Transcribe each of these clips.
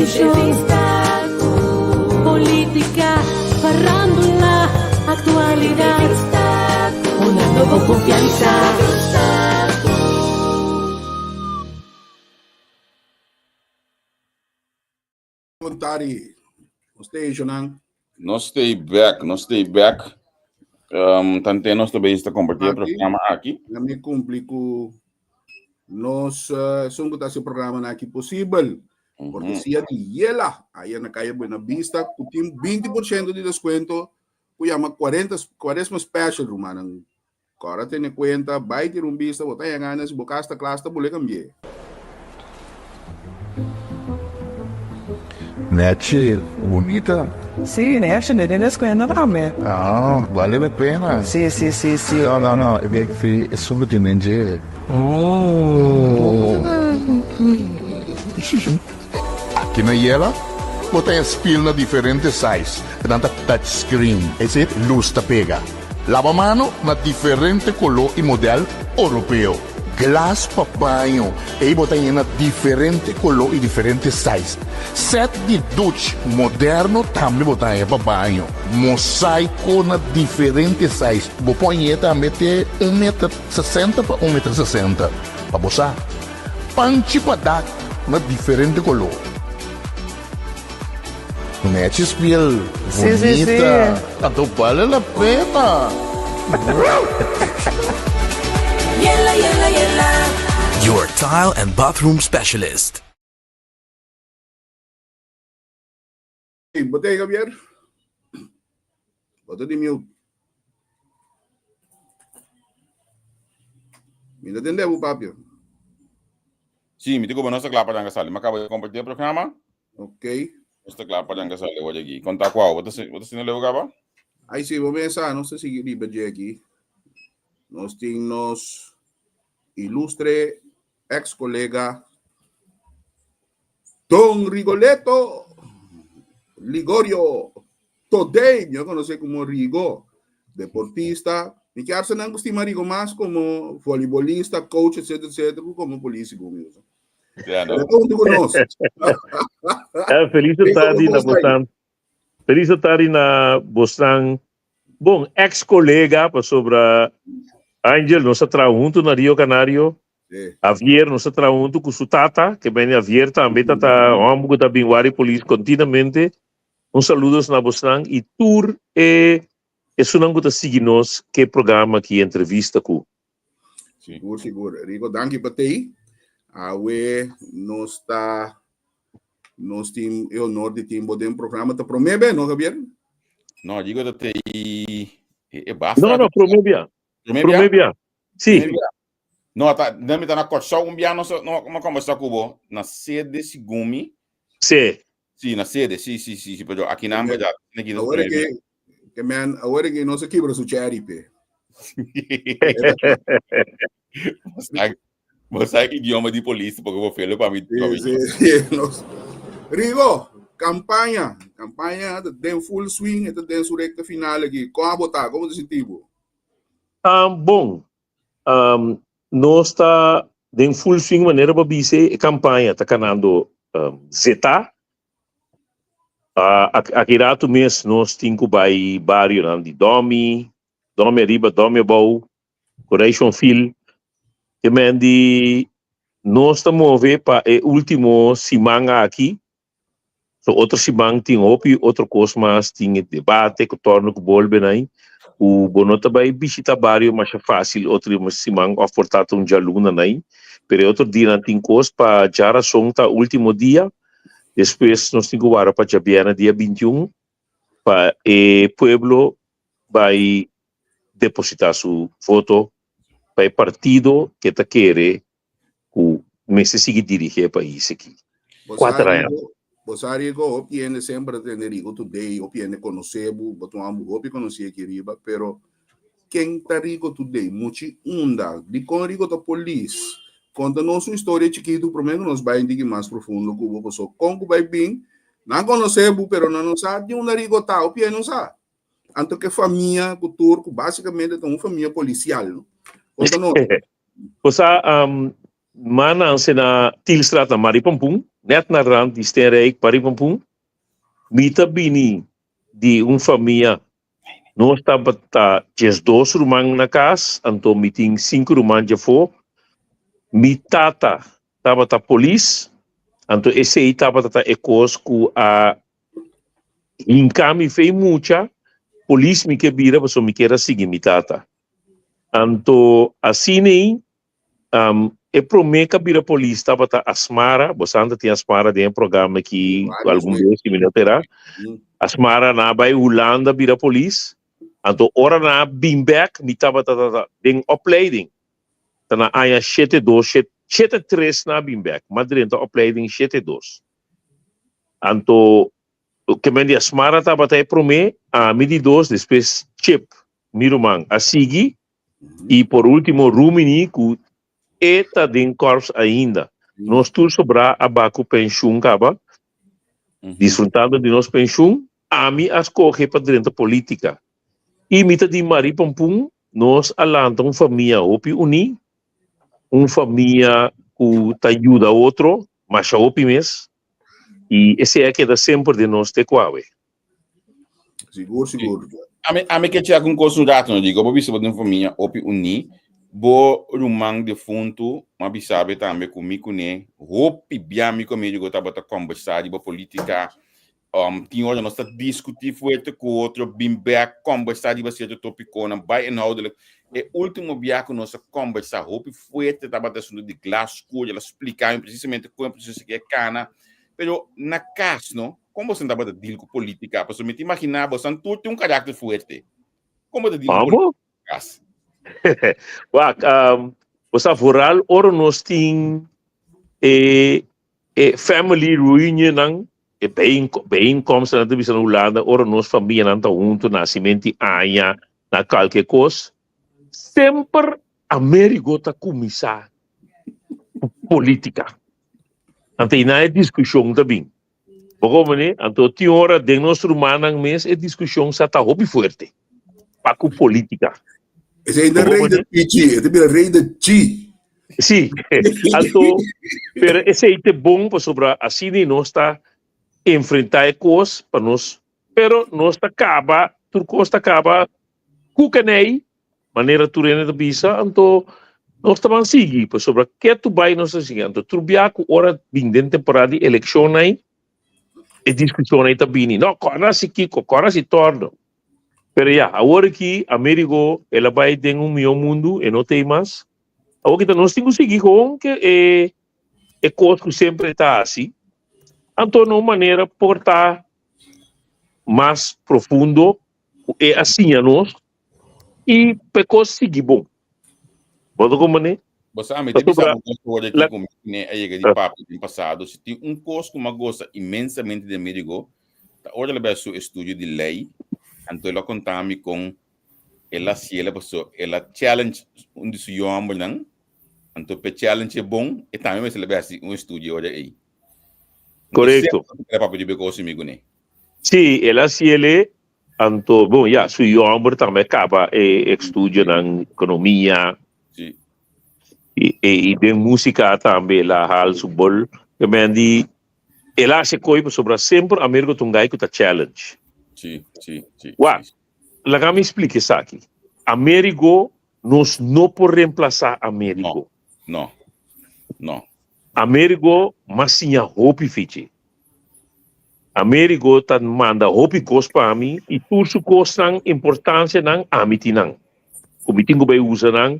Televishon, politica, farandula, actualidad. Una nobo confianza. Contari, nos stationan. Nos stay back, nos stay back. Um, tante nos ta bezig ta compartir e programa aki. Na mi cumpli cu nos uh, esun cu ta haci programa na aki posibel. Mm -hmm. Cortesia di Yela, ahí na calle Buena Vista, cu tin 20% di descuento, cu llama 40, Cuaresma Special, rumanan. Kòrda tene kuenta, bai tira un bista, bo ta haña gana si bo kas ta kla, sta bule kambi'é. Nechi, bunita. Sí, nechi, ne den escuela tambe. Ah, vale la pena. Sí, sí, sí, sí. No, no, no, e bek fi esun ku tin den dje. Oh. Aki na Yela, bo ta haña spil na diferente size, nan ta touch screen, es decir, lus ta pega. Labamano na diferente koló i modèl oropeo. Glas pa baño, ei bo ta haña na diferente koló i diferente sais. Sèt di duch moderno tambe bo ta haña pa baño. Mosaiko na diferente sais, bo por hañ'é tambe te un meter sesenta pa un meter sesenta, pa bo sa. Panchi pa dak na diferente koló. Nechi spiel Sí, sí, sí. bunita. Anto bale la pena. Yela, yela, yela. Your tile and bathroom specialist. Hey, bo ta Javier? Bo ta di mute. Mi ta tende bo papia. Sí, mi ta ku bo nos ta kla pa danga sali. Mi a kaba di kompartí e programa. Ok. Nos ta kla pa danga sali awor aki. Konta kua? Bo ta bo ta sinti leu kaba? Ai sí, bo mesa, nos ta sigui riba dje aki. Nos tin nos ilustre ex kolega Don Rigoletto Ligorio Todey, mi a konosé komo Rigo, deportista. Mi kier sa nan ku stima Rigo mas komo voleibolista, coach, etcetera, etcetera, ku komo político mi usa. Ja, no. Pero konta ku nos. Eh, feliz Rigo, tarde ¿cómo na está? bosnan. Feliz tarde na bosnan. Bon, ex colega pasobra Angel nos a traha hunto na Rio Canario. Sí. Javier nos a traha hunto ku su tata, ke beni Javier tambe tata homber ku ta bin wari polis continuamente. Un saludos na bosnan y tur e esunnan ku ta sigui nos ke programa ki entrevista ku. Sigur, sigur. Rico, danki pa tei. Awe nos ta nos tin e honor di tin bo den programa. Ta promé be, no Javier? No, digo ta tei e, e basta. No, no, promé bia. Promé bia? Promé bia. Sí. Promé bia. No, ta, den mi ta na Kòrsou un bia nos no, no kombersá ku bo na sede segun mi. Sí. Sí, na sede, sí, sí, sí, sí, pero aki nan Porque ya, aquí awor que, que man, awor que no se quebra su cherry pe. Bo sa idioma di polis porque bo felo pa mi. Sí, sí, sí. Nos. Rigo, campaña, campaña ta den full swing, ta den su recta final aquí. Con a bota, como te sentí bo? Um, bon, um, nos ta den full swing manera bo bisa e campaña ta canando um, zeta. Uh, aki rato mes nos tin cu bai barionan di Domi, Domi ariba, Domi abou, Correction Field. Ke men di nos ta move pa e ultimo siman aki. So otro siman tin hopi otro kos mas, tin e debate ku torno ku bolbe nai, ku bo no ta bai bishita bario masha fácil otro siman òf por ta ta un djaluna nai, pero e otro dianan tin kos pa djarason ta ultimo dia, despues nos tin ku wara pa djabièrnè dia 21 pa e pueblo bai depositá su voto pa e partido ke ta kere ku mester sigui dirigí e pais aki. Kuater aña. Bo sa Rigo, hopi hende semper ta tende Rigo Today, hopi hende konosé bo, bo ta un homber hopi konosí aki riba, pero ken ta Rigo Today? Muchi unda? Dikon Rigo ta polis? Konta nos un historia chikitu promé ku nos bai un tiki mas profundo ku bo, pasobra kon ku bai bin, nan konosé bo, pero nan no sa di unda Rigo ta, hopi hende no sa. Anto ke famia ku tur ku basikamente ta un famia polisial, no? Konta nos. Bo sa, um, m'a nanse na Tielstraat na Maripampun. nèt na rand di Steenrijk, Paripampun. Mi ta bini di un famia, nos tabata 12 ruman na kas, anto mi tin sinku ruman djafó. Mi tata tabata polis, anto esei tabata ta e kos ku a hinka mi fei mucha, polis mi ke bira pasobra mi kier a sigui mi tata. Anto asin'ei e promé ku a bira polis tabata Asmara, bo sa ta tin Asmara den e programa aki algun bes si mi no ta erá. Asmara nan a bai Hulanda bira polis, anto ora nan a bin bèk mi tabata den opleiding. Ta na aña 72, 73 nan a bin bèk, m'a drenta opleiding 72. Anto ke men di Asmara tabata e promé, ami di dos, despues Chip, mi ruman, a sigui i por último Rumini ku e ta den kòrps ainda. Nos tur sobrá a ba ku penshun kaba, disfrutando di nos penshun. Ami a skohe pa drenta polítika i mi ta di Marie Pampun, nos a lanta un famia hopi uní, un famia ku ta yuda otro masha hopi mes i esei a keda semper den nos te ku awe. Sigur, sigur. Ami ke chek un kos un rato, no digo, bo bisa bo den famia hopi uní, bo ruman defuntu m'a bisa be tambe ku mi kuné hopi bia mi ku amigo tabata kombersá riba polítika. Tin ora nos ta diskutí fuerte ku otro, bin bèk, kombersá riba sierto topikonan, bai inhoudelijk. E último bia ku nos a kombersá hopi fuerte tabata asuntu di glas skur, el a splika mi presisamente kon e proseso aki a kana. Pero na kas, no, kon boso tabata deal ku polítika? Pasobra mi ta imaginá boso tur tin un karakter fuerte. Kon bo ta deal ku polítika na kas? Wak, bo sa vooral ora nos tin e E family reunionnan, e bijeenkomstennan ta bisa na Hulanda, ora nos famianan ta hunto na hasimenti aña, na kalke kos, semper Amerigo ta kuminsá ku politika. Anto einan e diskushon ta bin. Bo komprende? Anto tin ora den nos rumannan mes e diskushon sa ta hopi fuerte pa ku politika. Esei ta rei de pichi, e ta bira rei de chi. Sí, anto, pero esei te bon pasobra asina nos ta enfrentá e kos pa nos, pero nos ta kaba, tur kos ta kaba ku kenei, manera tur hende ta bisa, anto nos ta ban sigui pasobra ketu bai nos ta sigui, anto tur bia ku ora bin den temporada di elekshon ei, e diskushon ei ta bini, no, kòrda si kiko, kòrda si tòrno. Pero ya, awor aki Amerigo el a bai den un mihó mundu, e no ta ei mas. Awor ki ta nos tin ku sigui gewoon ke e e kos ku semper e ta hasi, anto na un manera por ta mas profundo ku e a siña nos i pa e kos sigui bon. Bo ta komprendé? Bo sa, mi ta bisa bo un storia aki ku mi kuné a yega di papia den pasado. Si tin un kos ku mi a gosa inmensamente di Amerigo, ta ora el a bai su estudio di lei, anto el a konta mi kon el a hasiel pasobra el a challenge un di su yu hòmbernan, anto p'e challenge e bon, e tambe mester a bai hasi un estudio e ora ei. Korekto. El a papia di be kos ku mi kuné. Sí, el a hasiel e Anto, bon, ya, su yu homber tambe a caba e estudionan economia. Sí. I, i den musica tambe el a haal su bol. Ke men di, el a haci kooi pasobra semper Amerigo ta un guy cu ta challenge. Sí, sí, sí. Wak, laga mi splica esaki. Amerigo, nos no por reemplaza Amerigo. No, no, no. Amerigo mas siña hopi fichi. Amerigo ta manda hopi kos pa mi i tur su kosnan, importansianan, ami tin nan. Ku mi tin ku bai usa nan,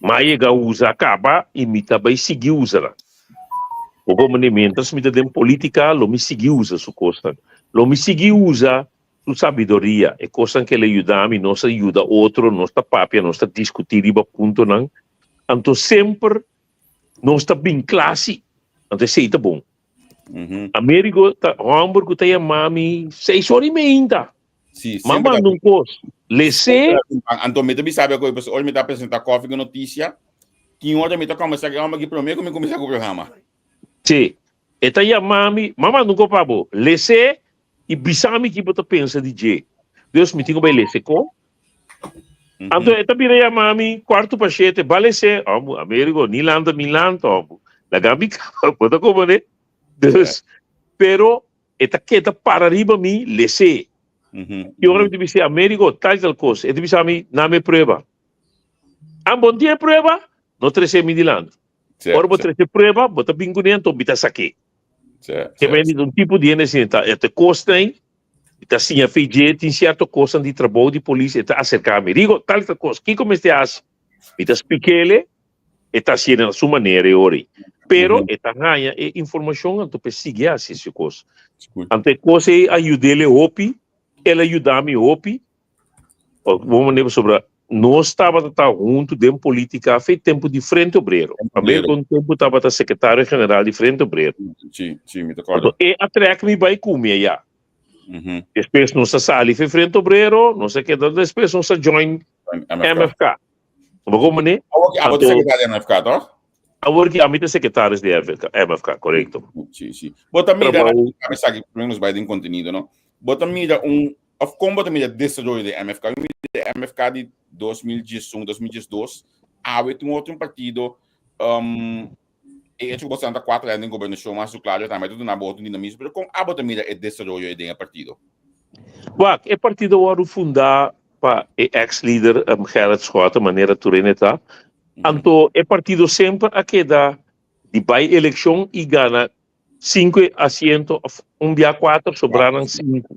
m'a yega usa kaba i mi ta bai sigui usa nan. Bo komprende? Mientras mi ta den politika lo mi sigui usa su kosnan. Lo mi sigui usa su sabiduria, e kosnan ku el a yuda mi, nos a yuda otro, nos ta papia, nos ta diskutí riba puntonan. Anto semper Nos ta bin klasi, anto esei ta bon. Amerigo ta homber ku ta yama mi seis ora i meinta. Sí, Ma semper manda un kos. Lesé. Anto mi ta bisa bo koe, pasobra ora mi ta presenta Koffie ku Notisia, tin ora mi ta kombersa ku e homber aki prome ku mi kuminsá ku programa. Sí, e ta yama mi, ma manda un kos pa bo. Lesé i bisa mi ki bo ta pensa di dje. Dus mi tin ku bai lese kon. Anto e ta bira yama mi kuartu pa shete, ba lese. Hombu, Amerigo, ni lanta mi lanta, hombu. Laga mi kaba, bo ta komprende? Dus, pero e ta keda para riba mi les'é. I ora mi ta bis'é, Amerigo, tal i tal kos, e ta bisa mi, Nami e prueba. An bo no tin e prueba, no tres'é mi dilanti. Ora bo trese prueba, bo ta bin kuné, anto mi ta sak'é. Ke men di ta un tipo di hende asina, ta e ta kosnan ei, mi ta siña fe dje, tin sierto kosnan di trabou di polis, e ta aserká mi, Rigo, tal i tal kos, kiko mester hasi? Mi ta splik'é, e ta hasié na su manera e ora ei. Pero e ta haña e informashon anto pa e sigui hasi su kos. Anto e kos ei a yud'é hopi, el a yuda mi hopi, Bo manera pasobra nos tabata ta huntu den politica fe tempo di Frente Obrero. Pabia ku un tempo tabata secretario general di Frente Obrero. Sí, sí, mi ta corda. Anto e a trek mi bai cu mi aya. Despues nos a sali fe Frente Obrero, nos a keda despues nos a join MFK. Bo como ne? Awor ki abo ta secretario di MFK, toch? Awor ki ami ta secretaris di MFK, correcto. Sí, sí. Bo ta mira, mi sa ki nos bai den contenido, no? Bo ta mira un Of kon bo ta mira desaroyo di MFK? Mi mira di MFK di 2011, 2012, awe tin otro un partido, um, e hecho ku bo ta 4 aña den gobernashon mas su klaro tambe ta duna bo otro dinamismo, pero kon abo ta mira e desaroyo den e partido? Wak, e partido wòrdu fundá pa e eks lider um, Gerrit Schotte, manera tur hende ta. Anto e partido semper a keda di bai elekshon i gana 5 asiento of un bia 4, sobranan 5.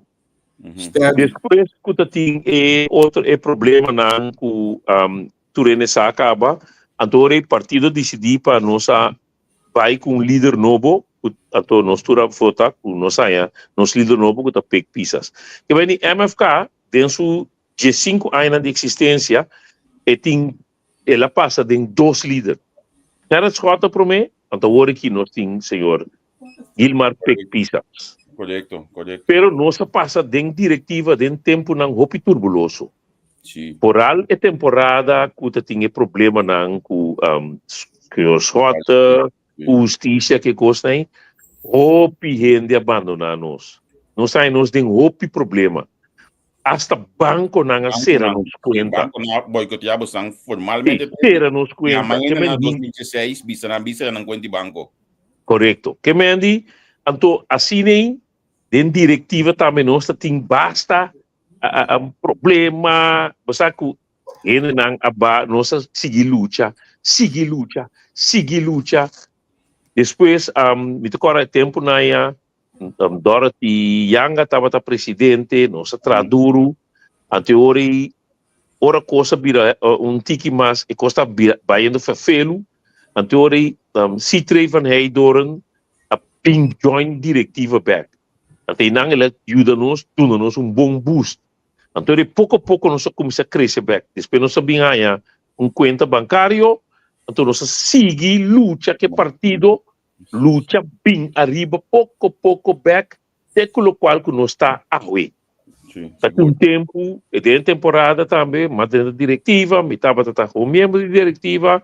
Despues ku ta tin e otro e problemanan ku um, tur hende sa kaba, anto ora e partido disidí pa nos a bai ku un lider nobo, ku anto nos tur a vota ku nos haña nos lider nobo ku ta Pik Pisas. Ke bai di MFK den su 15 añanan di eksistensia e tin el a pasa den dos lider. Gerrit Schotte promé, anto awor aki nos tin señor Gilmar Pik Pisas. Correcto, correcto. Pero nos a pasa den directiva den temponan hopi turbuloso. Sí. Vooral e temporada cu ta tin e problemanan cu um, señor Schotte, cu husticia, ke cosnan ei, hopi hende a bandona nos. Nos haña nos den hopi problema. Hasta banconan a cera nos cuenta. Banconan a boicotea bosan formalmente. Sí, cera nos cuenta. Na mañana na 2016 bisa nan bisa nan cuenta di banco. Correcto. Ke men di, anto asina ei, den directiva tambe nos ta tin basta problema, bo sa cu hendenan a ba, nos a sigui lucha, sigui lucha, sigui lucha. Despues, mi ta corda e temponan ya, Dorothy Yanga tabata presidente, nos a traha duru. Anto e ora ei, ora kos a bira un tiki mas, e kos ta bira bayendo ferfelu. Anto e ora ei, Sitrey van Heydoorn a bin join directiva bek. Anto einan el a yuda nos, duna nos un bon boost. Anto e ora ei poko a poko nos a kuminsá krese bek. Despues nos a bin haña un kuenta bankario, anto nos a sigui lucha ku e partido Lucha bin ariba poko poko bek te ku lokual ku nos ta awe. Ta tin un tempu, e den temporada tambe, mas den direktiva, mi tabata ta komo miembro di direktiva.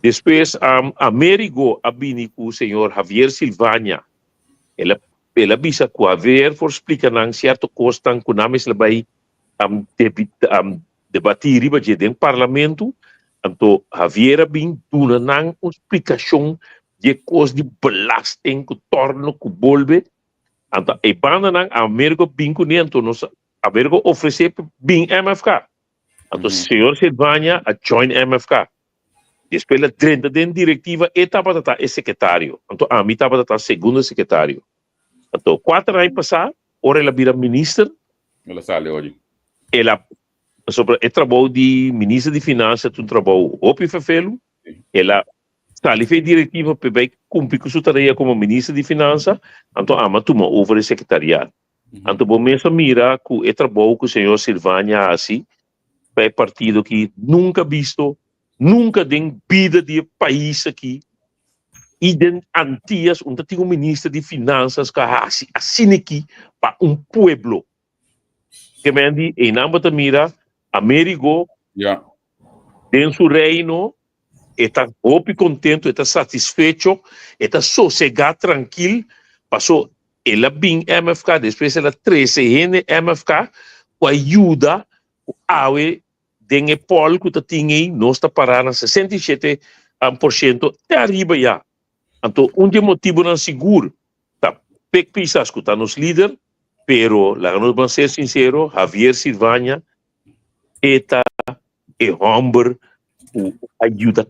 Despues Amerigo a bini ku señor Javier Silvania. El a el a bisa ku Javier por splika nan sierto kosnan ku nan mester bai Debatí riba dje den parlamento, anto Javier a bin duna nan un splikashon di e kos di belasting ku torno ku bolbe. Anto e bandanan Amerigo a bin kuné, anto nos Amerigo a ofresé pa bin MFK. Anto señor Silvania a join MFK. Despues el a drenta den direktiva, e tabata ta e sekretario, anto ami tabata ta segundo sekretario. Anto kuater aña pasá, ora el a bira minister, El a sali ori. El a, pasobra e trabou di minister di Finansa ta un trabou hopi ferfelu, el a sali for e directiva p'e bai cumpli cu su tarea como minister di Finansa, anto ami a tuma over e secretariat. Anto bo mes a mira cu e trabou cu señor Silvania a haci pa e partido aki nunca bisto, nunca den bida di e pais aki i den Antillas un ta tin un minister di Finanzas ku a hasi asina aki pa un pueblo. Ke men di einan bo ta mira Amerigo den su reino e ta hopi contento, e ta satisfecho, e ta sosega trankil paso el a bin MFK despues el a trece hende MFK ku a yuda ku awe Den e poll ku ta tin ei nos ta pará na 67% te ariba ya. Anto un di e motibunan sigur. Pik Pisas ku ta nos lider, pero laga nos ban ser sinsero, Javier Silvania e ta e hòmber ku a yuda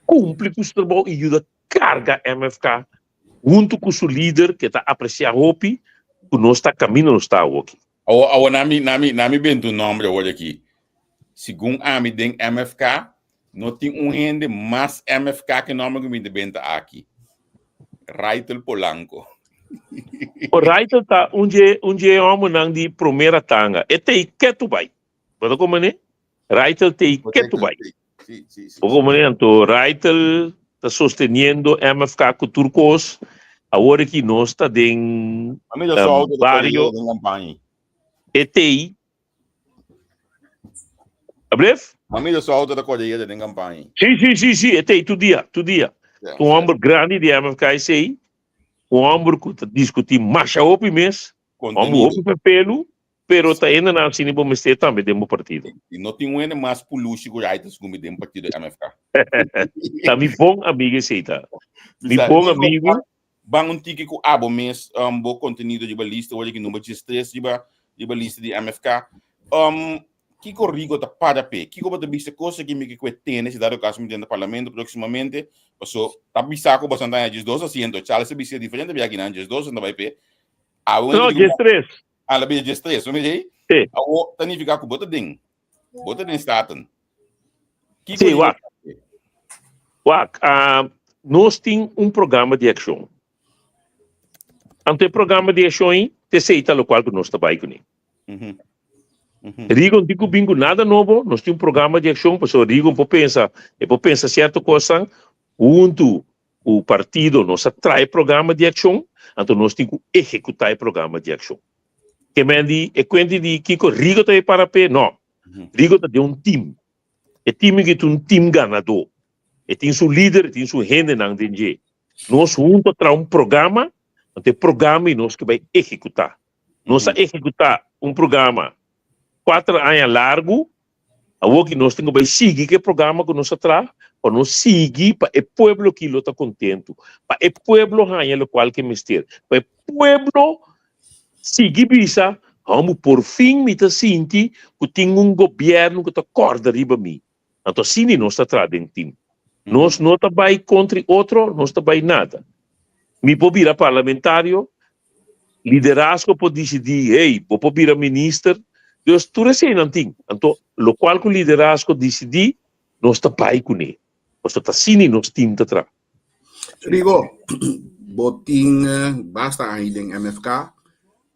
kumpli ku su trabou i yuda karga MFK huntu ku su lider ke ta apresiá hopi ku nos ta kaminda nos ta awoki. Awor, awor nami, nami, nami benta un nombre awor aki. Segun ami den MFK, no tin un hende mas MFK ke nombre ku mi ta benta aki. Raitel Polanco. O Raitel ta un dje, un dje homonan di promera tanga. E tei ketu bai. Bo ta komprende? Raitel tei ketu bai. Sí, sí, sí. Bo komprende? Anto Raitel ta sosteniendo MFK ku tur kos. Awor aki nos ta den Ami ta sou ta bario. den kampaña. E tei. Ablef? Ami ta sou ta kore den kampaña. Sí, sí, sí, sí. E tei tur dia, tur dia. Un hòmber grandi di MFK esei. Un hòmber ku ta diskutí masha hopi mes. Hòmber hopi pepelu. Pero ta hende nan asina bo mester tambe den bo partido. I no tin un hende mas pulushi ku Raitas ku mi den partido MFK. Ta mi bon amigo esei ta. Mi bon amigo. Ban un tiki ku abo mes bo kontenido riba lista ora ki number 13 riba riba lista di MFK. Kiko Rigo ta para p'e? Kiko bo ta bisa kos aki mi ke ku e tene si dado kaso mi drenta parlamento próksimamente? Paso ta bisa ku boso ta haña 12 asiento. Charles a bisa diferente biaha kinan 12 ta bai p'e. Awe No, 13. Ah, la bia 13, so mira aí. Sí. Awo ta nifica ku bo ta den. Bo ta den Staten. Kiko Sí, di wak. Wak, ah, nos tin un programa di akshon. Anto e programa di akshon ei te seita lokual ku nos ta bai kuné. Mhm. Mhm. Rigo no tin ku bin ku nada nobo, nos tin un programa di akshon, pasobra Rigo por pensa, e por pensa sierto kosnan huntu ku partido nos a traha e programa di akshon, anto nos tin ku ehekutá e programa di akshon. Ke men di e kuenti di kiko Rigo ta e para p'e? No. Rigo ta den un tim. E tim aki ta un tim ganadó. E tin su lider, e tin su hendenan den dje. Nos huntu a traha un programa, anto e programa ei nos ke bai ehekutá. Nos a ehekutá un programa kuater aña largu. Awor ki nos tin ku bai sigui ku e programa ku nos a traha pa nos sigui pa e pueblo aki lo ta kontentu, pa e pueblo haña lokual ke mester, pa e pueblo sigui bisa, Hòmber, por fin mi ta sinti ku tin un gobièrnu ku ta kòrda riba mi. Anto asina nos ta traha den tim. Nos no ta bai kontra otro, nos ta bai nada. Mi por bira parlamentario, liderazgo por disidí, hey, bo por bira minister. Dus tur eseinan tin. Anto, lokual ku liderazgo disidí, nos ta bai kuné. Pasobra ta asina nos tim ta traha. Rigo, bo tin basta aña den MFK,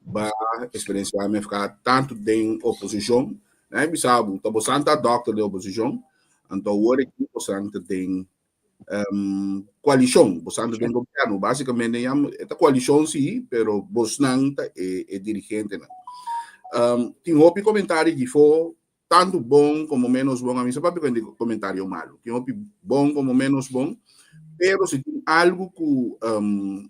ba eksperensiá MFK tantu den oposishon, nan a bisa bo, ta bosan ta dòkter den oposishon, anto awor aki bosan ta den koalishon, bosan ta den gobièrnu, básikamente ya e ta koalishon sí, pero bosnan ta e dirigentenan. Tin hopi komentario difó tantu bon komo ménos bon, ami sa papia ku hende komentario malu, tin hopi bon komo ménos bon, pero si tin algu ku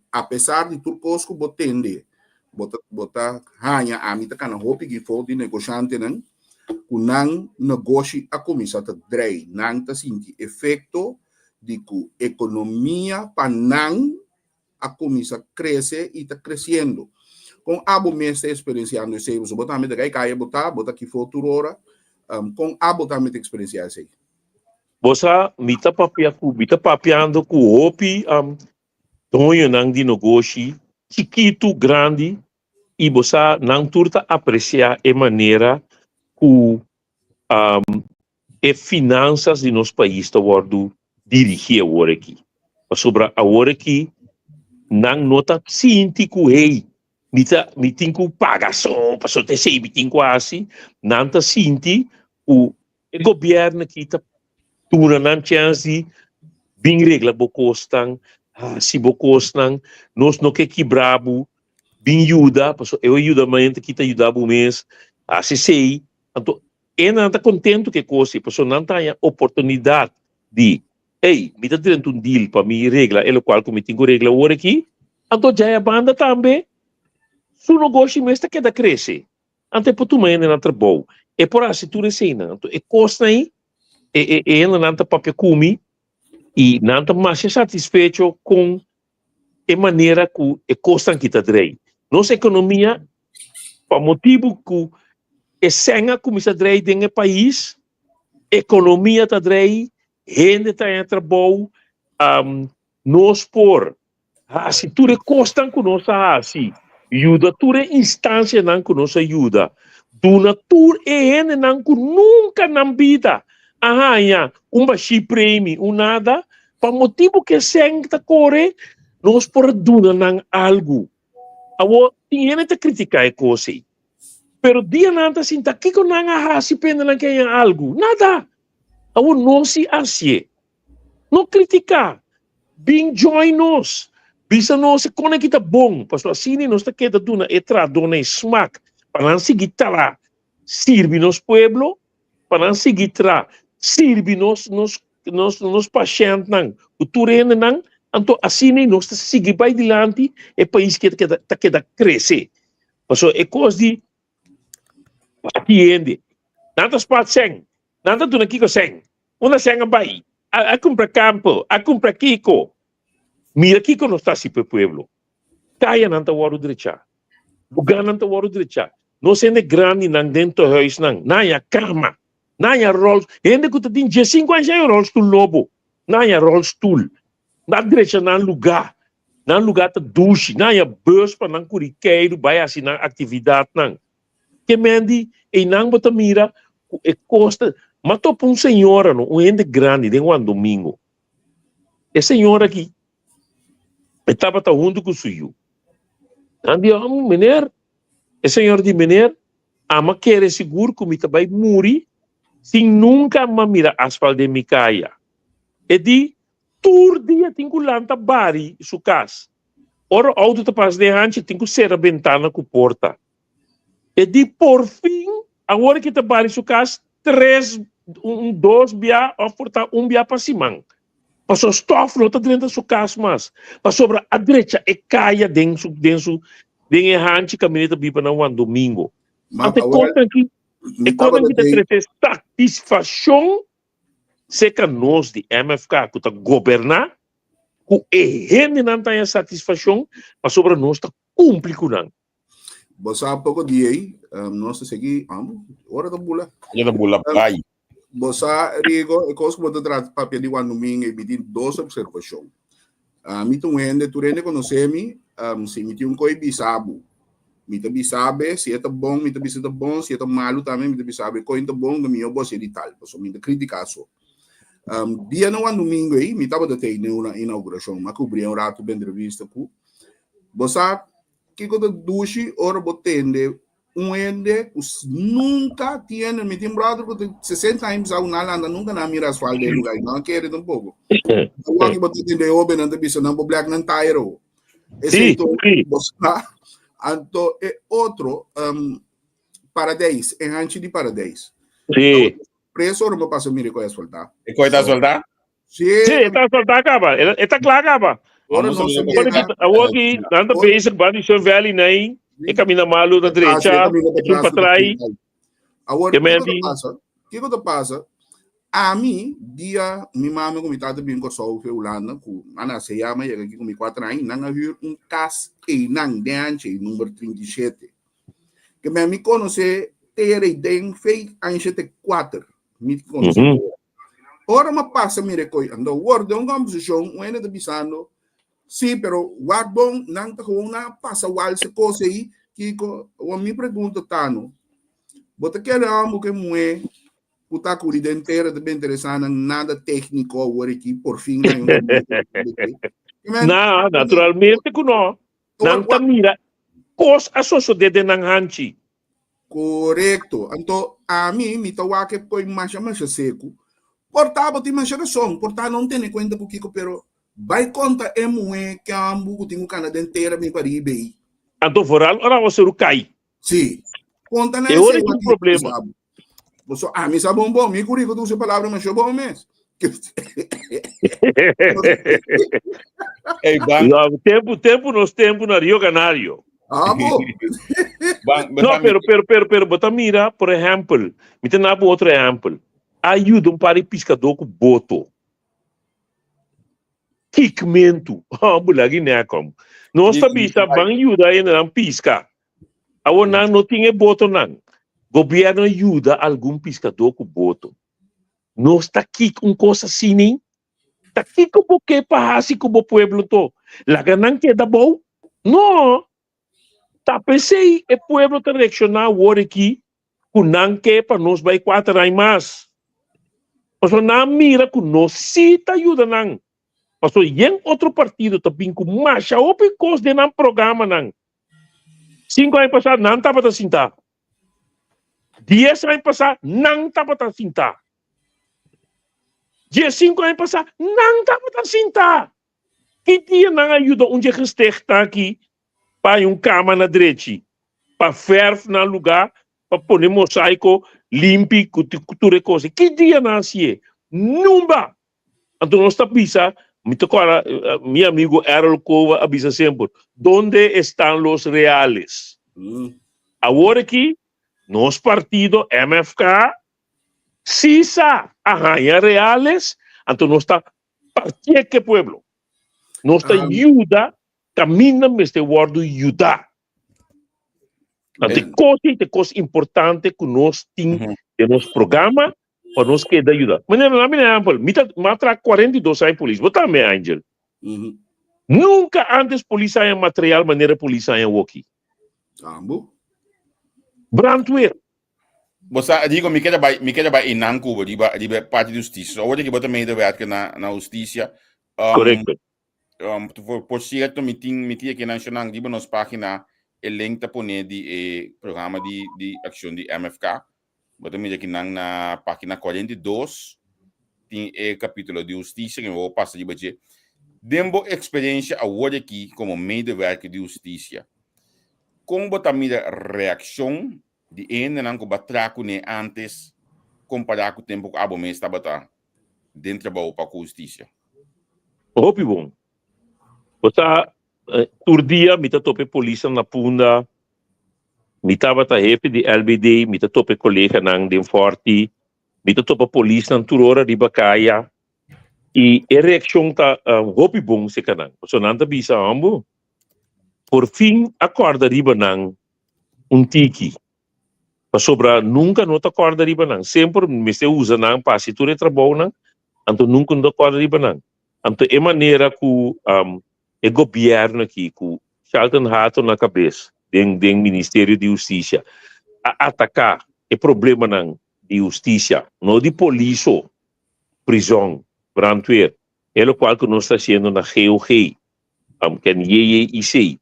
apesar di tur kos ku bo tende, bo ta bo ta haña, ami ta kana hopi gifo di negoshantenan ku nan negoshi a kuminsá ta drei, nan ta sinti efekto di ku ekonomia pa nan a kuminsá krese i ta kresiendo. Kon abo mes ta eksperensiando esei? Pasobra bo tambe ta kai kaya bo ta, bo ta kifó tur ora. Kon abo tambe ta eksperensiá esei? Bo sa, mi ta papia ku, mi ta papiando ku hopi doñonan di nogoshi, chikitu, grandi, i bo sa nan tur ta apresiá e manera ku e finansas di nos pais ta wòrdu dirigí awor aki. Pasobra awor aki nan no ta sinti ku hey, mi ta mi tin ku paga so pasobra ta esei mi tin ku hasi. Nan ta sinti ku e gobièrnu aki ta duna nan chèns di bin regla bo kosnan, hasi bo kosnan, nos no ke kibra bo, bin yuda, pasobra e yudamentu aki ta yuda bo mes, hasi esei. Anto e nan ta kontentu ku e kos ei, pasobra nan ta haña oportunidat di, ey, mi ta drenta un deal pa mi regla e lokual ku mi tin ku regla awor aki. Anto djai a banda tambe su nogoshi mes ta keda krese. Anto e por tuma hende na trabou, e por hasi tur eseinan. Anto e kosnan ei, e e hendenan ta papia ku mi i nan ta masha satisfecho kon. e manera ku e kosnan ki ta drei. Nos ekonomia, pa motibu ku e sèn a kuminsá drei den e pais, ekonomia ta drei, hende ta haña trabou, nos por hasi tur e kosnan ku nos a hasi, yuda tur e instansianan ku nos a yuda, duna tur e hendenan ku nunka nan bida a haña un bashí premi, un nada, pa motibu ku e sèn ta kore, nos por a duna nan algu. Awor, tin hende ta kritiká e kos ei, pero dia nan ta sinta, kiko nan a hasi pa hende nan ke haña algu? Nada! Awor nos si hasié. No kritiká, bin join nos, bisa nos e kon aki ta bon, pasobra asina nos ta keda duna e trahadónan e smak pa nan sigui traha sirbi nos pueblo, pa nan sigui traha sirbi nos nos nos nos pashèntnan ku tur hendenan, anto asina nos ta sigui bai dilanti e pais keda keda ta keda krese. Pasobra e kos di bati hende, nan ta spat sèn, Nan ta duna kiko sèn? Unda sèn a bai? A kumpra kampo? A kumpra kiko? Mira kiko nos ta hasi pa e pueblo. Kayanan ta wòrdu drechá. Lugánan ta wòrdu drechá. Nos hende grandinan den tehuisnan, nan haña kama, nan haña ròl, hende ku ta tin diesinku aña haña ròlstul nobo, nan haña ròlstul. Nan a drecha nan lugá. Nan lugá ta dushi. Nan haña bùs pa nan kuri keiru bai hasi nan aktividatnan. Ke men di, einan bo ta mira ku e kos ta. M'a topa un señora no, un hende grandi den Juan Domingo. E señora aki, e tabata huntu ku su yu. Nan di, oh, meneer, e señora di, meneer, ami a kere sigur ku mi ta bai muri sin nunka m'a mira asfalt den mi kaya. E di, tur dia tin ku lanta bari su kas. Ora outo ta pasa den hanchi, tin ku sera bentana ku porta. E di porfin awor ki ta bari su kas tres un dos bia of por ta un bia pa siman. Pasobra stof no ta drenta su kas mas. Pasobra a drecha e kaya den su den su den e hanchi kaminda ta biba na Juan Domingo. Ma Ante awor kosnan ki mi e kosnan tabata ki ta den trese satisfashon seka nos di MFK ku ta goberná ku e hendenan ta haña satisfashon pasobra nos ta kumpli ku nan. Bo sa poko di ei, nos ta sigui, amo, ora ta bula. Ora ta bula bai. Bo sa, Rigo, e kos ku bo ta trata papia di Juan Domingo, mi tin dos observashon. Mi ta un hende, tur hende konosé mi, si mi tin un koi bisa bo, mi ta bisa be, si e ta bon, mi ta bisa e ta bon, si e ta malu tambe mi ta bisa be, koi ta bon, mihó bo hasié di tal, pasobra mi ta kritiká so. Dia na Juan Domingo ei, mi tabata tei den una inaugurashon, mi a kubri un ratu pa entrevista ku, bo sa, Kiko ta dushi ora bo tende un hende ku nunka tiene, mi tin brother ku tin 60 aña bisa una landa nunka nan mira asfalt den lugar, no a kere tampoco. Awor ki bo ta tende hobennan ta bisa nan bo blek nan tire ho. Esei to bo sa. Anto e otro, um, Paradijs, e hanchi di Paradijs. Sí. Preso ora bo pasa mira e asfaltá. E koi ta asfaltá? Sí. Sí, e ta asfaltá kaba. E ta kla kaba. Ora Vamos nos a a ver. yega. Awor ki nan ta bezig ban di Sun Valley nai, e camina malu na drecha, e un patrai. Awor, kiko ta pasa? Kiko ta pasa? Ami, dia mi mama ku mi tata bin Kòrsou fe Hulanda, ku a nase ya, mi a yega aki ku mi kuater aña, nan a hür un kas einan den Anche, number 37. Ke men mi konosé tera i den fe Anche te kuater. Mi konosé tera. Ora mi a pasa mira e koi, anto wor den un kombersashon, un hende ta bisando, sí, pero wak bon, nan ta gewoon nan a pasa wals e kos ei, kiko? Awor mi pregunta ta no, bo ta kere homber ku e muhé ku ta kuri den tera ta bin interesá nan nada tékniko awor aki, por fin nan Na, naturalmente ku no. Nan ta mira kos a sosodé den nan hanchi. Korekto. Anto ami mi ta wak e koi masha masha seku. Por ta bo tin masha rason, por ta no tene kuenta ku kiko, pero bai konta e muhé ke ambu ku tin ku kana den tera bin pa riba ei. Anto vooral ora awaseru kai. Sí. Konta nan E ora esei tin wak problema. sabu. Boso ami sa bon bon, mi ku Rico ta usa e palabra masha bon mes. Ey, ban, No, tempu, tempu nos tempu na Rio Canario. Ah, bo. ban, No, pero, pero, pero, pero, bo ta mira, por ehempel, mi ta nabo otro ehempel. A yuda un par di piscadó ku boto. Kikmentu. Hòmber, laga i nèk hòmber. Nos ta bisa ban yuda hendenan piska. Awor nan no tin e botonan. Gobièrnu a yuda algun piskadó ku boto. Nos ta kik un kos asina? Ta kiko bo ke pa hasi ku bo pueblo to? Laga nan keda bou? No! Ta p'esei e pueblo ta reakshoná awor aki ku nan ke pa nos bai kuater aña mas. Pasobra nan a mira ku nos sí ta yuda nan. Pasobra yen otro partido ta bin ku masha hopi kos den nan programanan. Sinku aña pasá nan tabata sintá. Dies aña pasá nan tabata sintá. Diesinku aña pasá nan tabata sintá. Ki dia nan a yuda un dje gestichtnan aki pa haña un kama na drechi, pa fèrf nan lugá, pa pone mosaiko limpi ku tur e kos ei? Ki dia nan a hasié? Numba! Anto nos ta bisa, mi ta kòrda mi amigo Errol Cova a bisa semper, Donde están los reales? Awor aki nos partido MFK si sa a haña reales, anto nos ta partié ku e pueblo. Nos ta yuda kaminda mester wòrdu yudá. Anto e kos ei ta e kos importante ku nos tin den nos programa pa nos keda yuda. Manera na mi ehempel, mi ta mi a traha 42 aña polis, bo tambe Angel. Nunka antes polis a haña material manera polis a haña awoki. Tambo. Brandweer. Bo sa, digo, mi keda bai, mi keda bai einan ku bo riba, riba e parti di hustisia. So, awor di ki bo ta medewerker na, na hustisia. Um, Korekto. Um, por, por cierto, mi tin, mi tin aki nan shonan riba nos pagina e link ta pone di e programa di, di accion di MFK. Bo ta mira kinan na pagina 42 tin e capítulo di husticia que mi bo pasa riba dje. Den bo experiencia awor aki como medewerker di husticia, con bo ta mira reaccion di e hendenan ku bo a traha kuné antes kompará ku tempu ku abo mes tabata den trabou pa ku hustisia? Hopi bon. Bo sa, tur dia mi ta topa e polisnan na Punda, mi tabata hefe di LBD, mi ta topa e koleganan den Forti, mi ta topa polisnan tur ora riba kaya i e reakshon ta hopi bon serka nan. Pasobra nan ta bisa, Hombo, por fin a kòrda riba nan un tiki. Pasobra nunka no ta kòrda riba nan. Semper mester usa nan pa hasi tur e trabounan, anto nunka no ta kòrda riba nan. Anto e manera ku e gobièrnu aki, ku Shalton Hato na kabes den den Ministerio di Hustisia, a ataká e problemanan di hustisia, no di polis so, prizòn, brandweer, e lokual ku nos ta hasiendo na GOG, ken JJIC.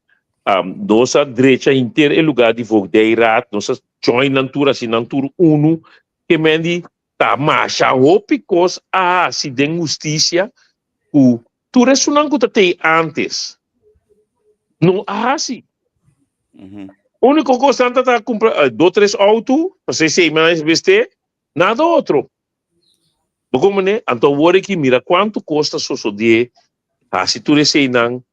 Nos a drecha henter e lugá di Voogdijraad, nos a join nan tur, hasi nan tur unu, ke men di ta masha hopi kos a hasi den hustisia ku tur esunnan ku ta tei antes no a hasi. Úniko kos nan ta ta kumpra dos tres outo, pasei sei mas mester, nada otro. Bo comprende? Anto awor aki mira cuanto cos ta sosodé, haci tur eseinan,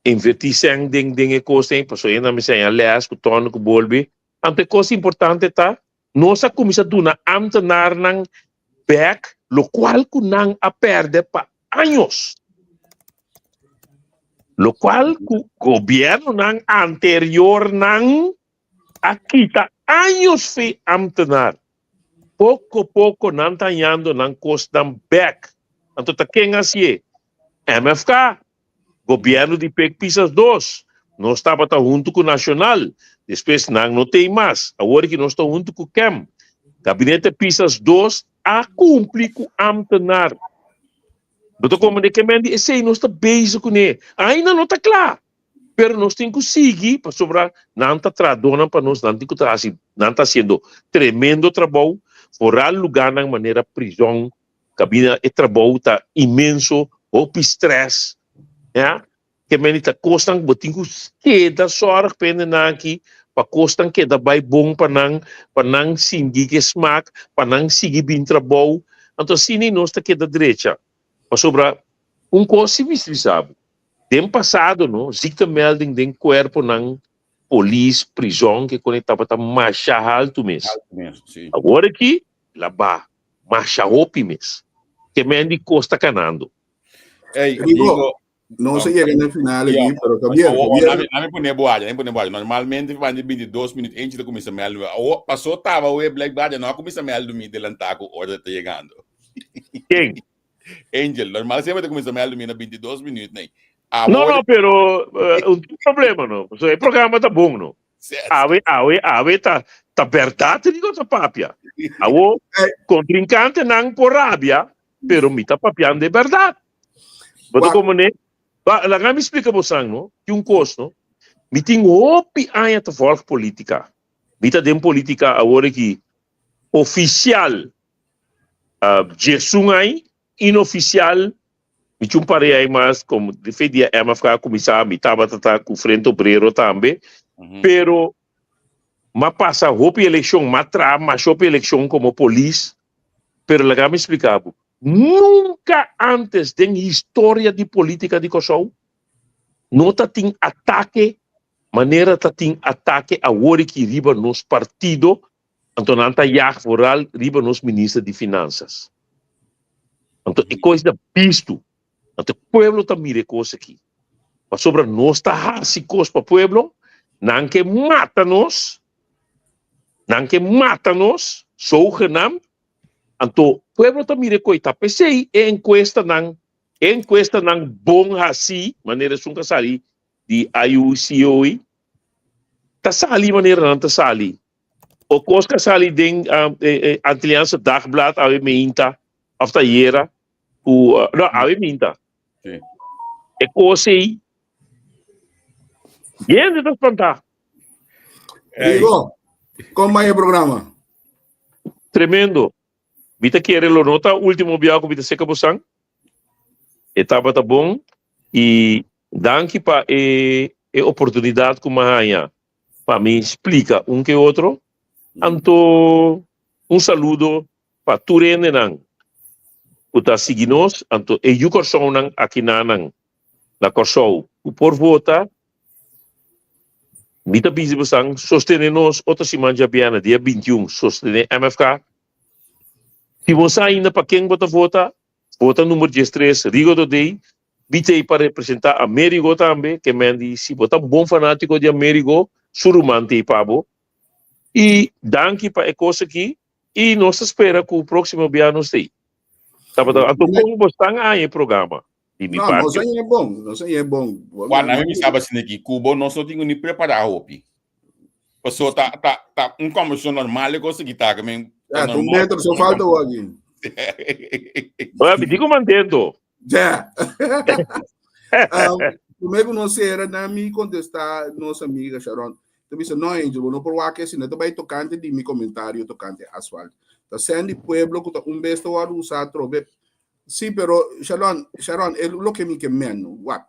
inverti cen den den e cosnan, pasobra e nan mester haña les cu torno cu bolbe. Anto e cos importante ta, nos a cuminsa duna ambtenaarnan bek locual cu nan a perde pa años. Locual cu gobiernonan anteriornan a kita años fe ambtenaar. Poco poco nan ta hañando nan cosnan bek. Anto ta ken hacié? MFK, gobierno di Pek Pisas dos. Nos tabata hunto cu Nacional, despues nan no tey mas. Awor aki nos ta hunto cu Kem. Gabinete Pisas dos a cumpli cu ambtenaar. Bo ta comprende ke men di esey nos ta bezig cune. Ainda no ta cla. Pero nos tin cu sigui pasobra nan ta trahadornan pa nos, nan tin cu ta haci, nan ta haciendo tremendo trabou, foral lugarnan manera prizon, cabina e trabou ta inmenso, hopi stress, ya, ke meni ta cosnan cu bo tin cu keda zorg pa hendenan aki, pa cosnan keda bay bon pa nan, pa nan sinti ke smaak, pa nan sigui bin trabou, anto asina nos ta keda drecha, pasobra un cos si mi bisa bo, Den pasado no, ziektemelding den cuerponan, polis, prizon ke con e tabata masha haltu mes. Awor aki la baha masha hopi mes. Ke men di cos ta canando. Ei, Rigo, Rigo, nos a yega na final Ja. aki, pero ta bien, Awo, ta bien. Nami, nami pone boaja, nami pone boaja. Normalmente van de 22 minutos eentje te comienza meldo. Awo, pasó tava we blijkbaar, no comienza meldo mi delantá ku ora te llegando. Ken? Angel, normal siempre te comienza meldo mi na 22 minutos, nee. No, no, pero eh, un problema, no. So, e programa ta bon, no. Awe, awe, awe ta, ta berdad rigo ta papia. Awo, contrincante nan por rabia, pero mi ta papiando de berdad. Bo ta Wa- como ne? Ba, laga mi splika bosan, no? Tin un kos, no? Mi tin hopi aña ta volg politica. Mi ta den politica awor aki oficial uh, 11 aña, inoficial Mi tin un pareha ei mas, como de fe dia MFK a cuminsa, mi tabata ta cu Frente Obrero tambe, pero m'a pasa hopi eleccion, m'a traha masha hopi eleccion como polis, pero laga mi splica bo, nunca antes den historia di politica di Kòrsou no ta tin atake manera ta tin atake awor aki riba nos partido Anto nan ta yag vooral riba nos minister di finanzas. Anto e kos ta bistu. Anto e pueblo ta mira e kos aki. Pasobra nos ta hasi kos pa pueblo, nan ke mata nos, nan ke mata nos, zogenaamd. Anto pueblo ta mira e kos. Ta p'esei e enkuestanan, e enkuestanan bon hasi, manera esun ka sali di IUCOE, ta sali manera nan ta sali. O kos ka sali den Antilliaanse Dagblad awe meinta of ta ayera ku no awe meinta. Sí. E kos ei hende ta spantá. Rigo, kon bai e programa? Tremendo. Mi ta kere lo no ta ultimo biaha ku mi ta seka bosan. E tabata bon i danki pa e e oportunidat ku mi a haña pa mi splika un ke otro. Anto un saludo pa tur hendenan ku ta sigui nos, anto e yu Kòrsounan akinanan na Kòrsou ku por vota, mi ta bisa bosan sostene nos otro siman djabièrnè dia 21 sostene MFK. Si bo sa ainda pa ken bo ta vota, vota number 13 Rigo Dodey Mi t'ei pa representá Amerigo tambe, ke men di si bo ta un bon fanátiko di Amerigo, su ruman t'ei pa bo. I danki pa e kos aki i nos ta spera ku próksimo bia nos t'ei. Tabata anto kon bo stan haña e programa di mi No, nos parti? haña e bon, nos haña e bon. Juan, ami mi saba asina aki ku bo nos no tin ku ni prepará hopi. Paso ta ta ta un conversacion normal e cosa kita que men Ja, tu metro so falta o aquí. Oye, mi digo mantento. Ja. um, primeiro que nós era na mi contestar nossa amiga Sharon. Tu bisa no Angel, no por wak si no te vai tocante di mi comentario tocante asfalto. Ta Sandy Pueblo que ta un besta war usa trobe. Sí, pero Sharon, Sharon, el lo que mi que men, wak.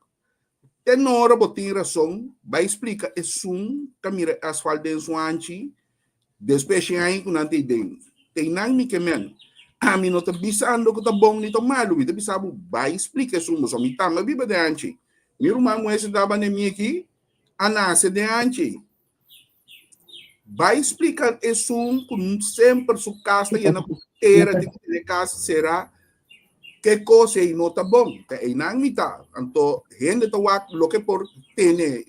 Te nora bo tin rason, bai splika esun ta mira e asfalt den su hanchi, despues shen aña ku nan ta ei den. Teinan mi ke men. Ami no ta bisando ku ta bon ni ta malu, mi ta bisa bo bai splika esun, pasobra mi tambe a biba den hanchi. Mi ruman muhé sentá banda mi aki a nase den hanchi. Bai splika esun ku semper su kas ta yena ku tera, tin ku tene kas será ke kos ei no ta bon. Ta einan mi ta. Anto hende ta wak loke por tene.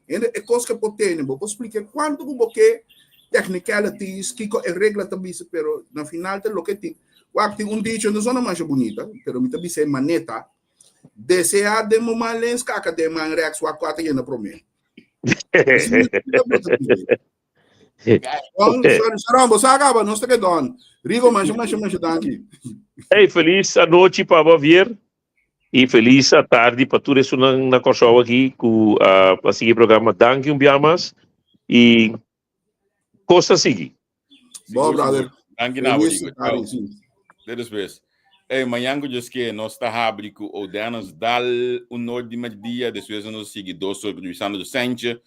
Hende e kos ke por tene, bo por splika kuantu ku bo ke technicalities, kiko e regla ta bisa, pero na final ta loke tin. Wak tin un dicho, no sona masha bunita, pero mi ta bisa e maneta, deseá den bo man lens, kaka den man rèks, wak kua ta yena promé. Don, sorry, Sharon, bo sa acaba, nos ta ke don. Rigo, masha, masha, masha danki. Hey, feliz anochi pa bo Javier y feliz tardi pa tur esunnan na Kòrsou aki ku a a sigui e programa. Danki un bia mas y kos ta sigui. Bo, brother. Danki na bo, Feliz Rigo. tardi, Ciao. sí. Te despues. Ey, mañan ku Dios ke, nos ta habri ku Odenas Dal un or di merdia, despues nos sigui dos or ku Luisandro Sanchez,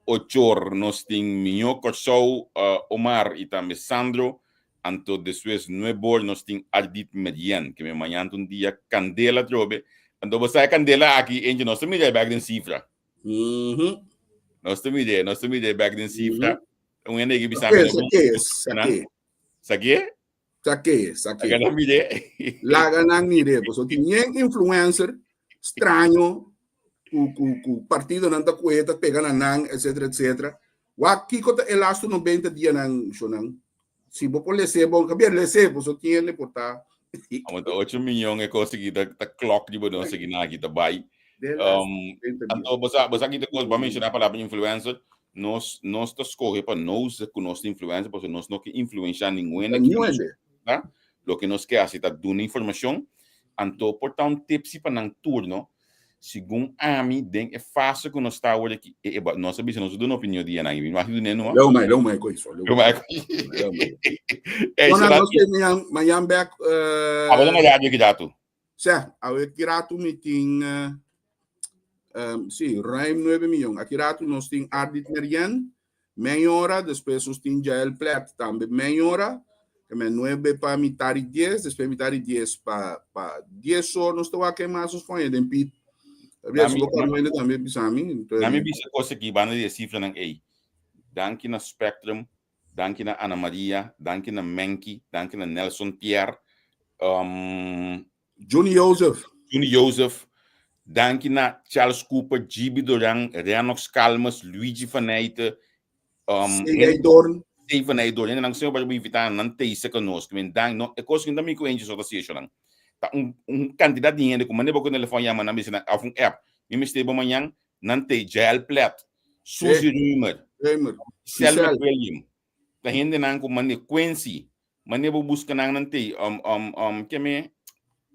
ocho or nos tin Miño Kòrsou, uh, Omar i tambe Sandro, anto despues nuebe or nos tin Ardit Merien, ke me mañan ta un dia kandela atrobe. Anto bo sa e kandela aki, eentje nos ta mira e bek den sifra. Nos ta mira, nos ta mira e bek den sifra. Un hende ki bisa mi, Saké, saké, Saké? saké, saké. Laga nan mire. Laga nan mire. Pasobra tin yen influencer. straño ku ku ku partidonan ta kue ta pega na nan etcetera etcetera. Wak kiko ta e lastu 90 dianan shonan. Si bo por les'é bon, Javier les'é pasobra tin hende por ta. Amo ta 8 miyon e kos aki ta ta klok riba nos aki nan aki ta bai. De lastu 90 dia. Anto bo sa bo sa kita kos bo a menshoná palabra influencer nos nos ta skohe pa no usa ku nos ta influencer pasobra nos no ke influenshá ningun hende aki Ningun hende. Ta? Loke nos ke hasi ta duna informashon, anto por ta un tipsi pa nan tur, no? Segun ami, den e fase ku nos ta awor aki, e, e, nos a bisa nos a duna opinion di nan, i mi no a duna numa. Leu mai, leu mai ku eso, leu Leu mai. Leu mai. Ey, Dona, será nos que te mañan, mañan bek, Abo na radio ki datu? Sè, awe ki ratu mi tin, si, ruim 9 miyon. Aki ratu nos tin Ardit Merien, mei ora, despues nos tin Jael Plet, tambe mei ora, ke men 9 pa mitar di 10, despues mitar di 10 pa 10 or nos ta wak ken mas nos pone den pit. Tabia, si bo kòrda wende tambe bisa mi. Nami bisa kos aki banda di e sifranan ei. Danki na Spectrum, Danki na Ana Maria, danki na Menky, danki na Nelson Pierre, Juni Joseph. Juni Joseph, danki na Charles Cooper, Gibi Doran, Renox Calmes, Luigi van Nijten, C.A. Doorn. C.A. van Nijten Doorn. Hendenan ku semper bo invitá nan, nan tei seka nos. Ku men dank, no, e kos ku no ta mi ku Angie so ta hasi esho nan. Ta un, un kantidat di hende ku manda bo ku telefòn yama nan bisa nan, òf un app, mi mester bo mañan, nan tei Jael Plet, Suzy Römer, Römer, Selma Giselle. William, ta hendenan ku mane Quincy, mane bo buska nan nan tei, keme,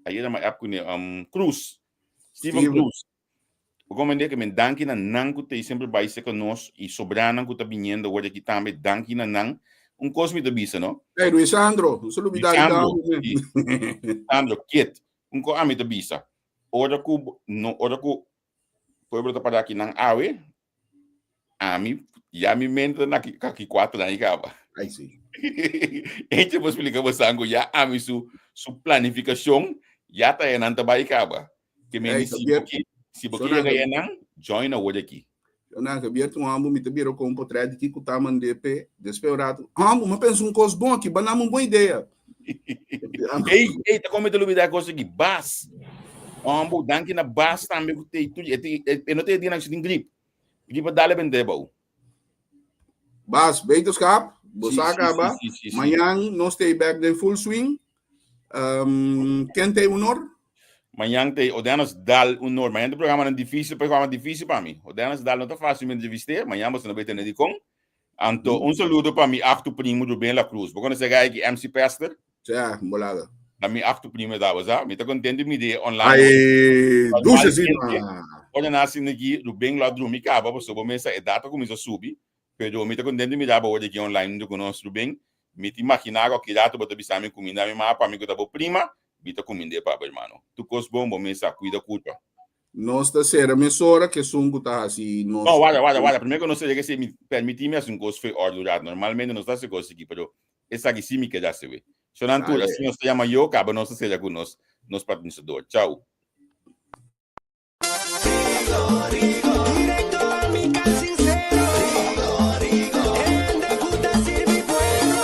ayera mi app kune, Cruz, Steven Steven. Cruz. Bo komende ke men danki na nan ku tei semper bai seka nos i sobranan ku ta biniendo awor aki tambe, danki na nan. Un kos mi ta bisa, no? Hey, Luisandro, no se lubida di Luisandro, dame, si. Luisandro, Kit, un kos ami ta bisa, ora ku no, ora ku Pueblo ta para aki nan awe, ami ya mi mente ta na ki ki cuatro aña caba. Ay, sí. Eche por explica bo sango ya ami su su planificacion ya ta nan ta bai caba. Que me Ey, si Javier, bo ki si bo ki Sonando. llega nan, join awor aki. Nan Javier tu ambo mi ta bira com um portrait de Kiko ta mandé pe despe un rato. Ambo, ma pensa um cos bom aqui, banam uma boa ideia. Ei, ei, ta come te lubida cosa aqui. Bas. Ambo, danki na Bas tambe ku te tu e e no te dia na grip. Gripa dale bende bou. Bas, beterschap. Bo Sí, sa sí, acaba. sí, sí, sí, sí. Mañan nos stay back den full swing. Ken te honor? Mañan te Odeanos dal honor. Mañan te programa difícil, programa difícil pa mi. Odeanos dal no ta fácil me entrevisté. Mañan bo no bete di con. Anto, un saludo pa mi achto primo Rubén La Cruz. Bo conoce guy ki MC Pester? Ja, bolada. Na mi achto primo da, sa? Mi ta contento mi de online. Ai, duche sima. Ora nasi niki Rubén la drumi caba, paso bo mesa e data comienza subi. Pero mi ta contento mi da bo de ki online do conosco Rubén. Mi te imaginar que dato bo ta bisa mi comida mi ma pa mi ko ta bo prima, mi ta cominde pa hermano. Tu cos bom bo mesa cuida culpa. Nos ta sera mesora que sungu ta hasi nos. No, guarda, guarda, guarda. Primero que no sé que se mi permitime hacer un cos fe ordurar. Normalmente no está se cos aquí, pero esa aquí sí me queda se ve. Sonan tur, Dale. así nos llama yo, cabo no se con nos, nos patrocinador. Chao. Directo a mi cal sincero. Hende ku ta sirbi pueblo.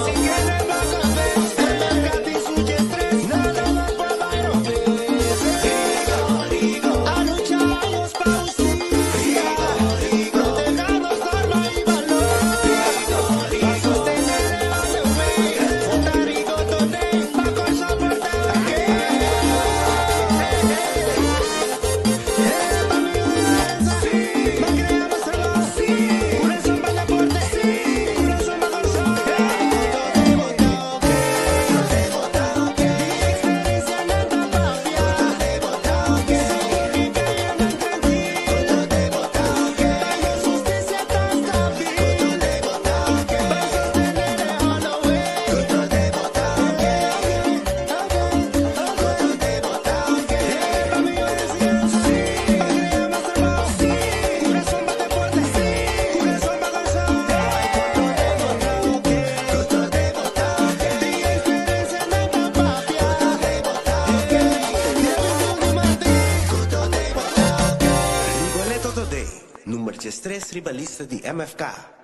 Sin que le va café. MFK tin su 13. Nada mas pa bai robes. A lucha años pa justicia. Proteja nos norma y valor. Pa sostener el ACV. Vota Rigo Today. Pa Kòrsou por Pa mi sí, pa crear más trabajo, sí, Curaçao pa deporte, sí, Curaçao pa Kòrsou. Experiencia nan ta papia, Justicia ta stabil, pa sostener el Holloway. Pa mi sí, pa crear más trabajo, sí, Curaçao pa deporte, sí, Curaçao pa Kòrsou. Experiencia nan ta papia, Rigoletto Today, number 3 riba lista di MFK.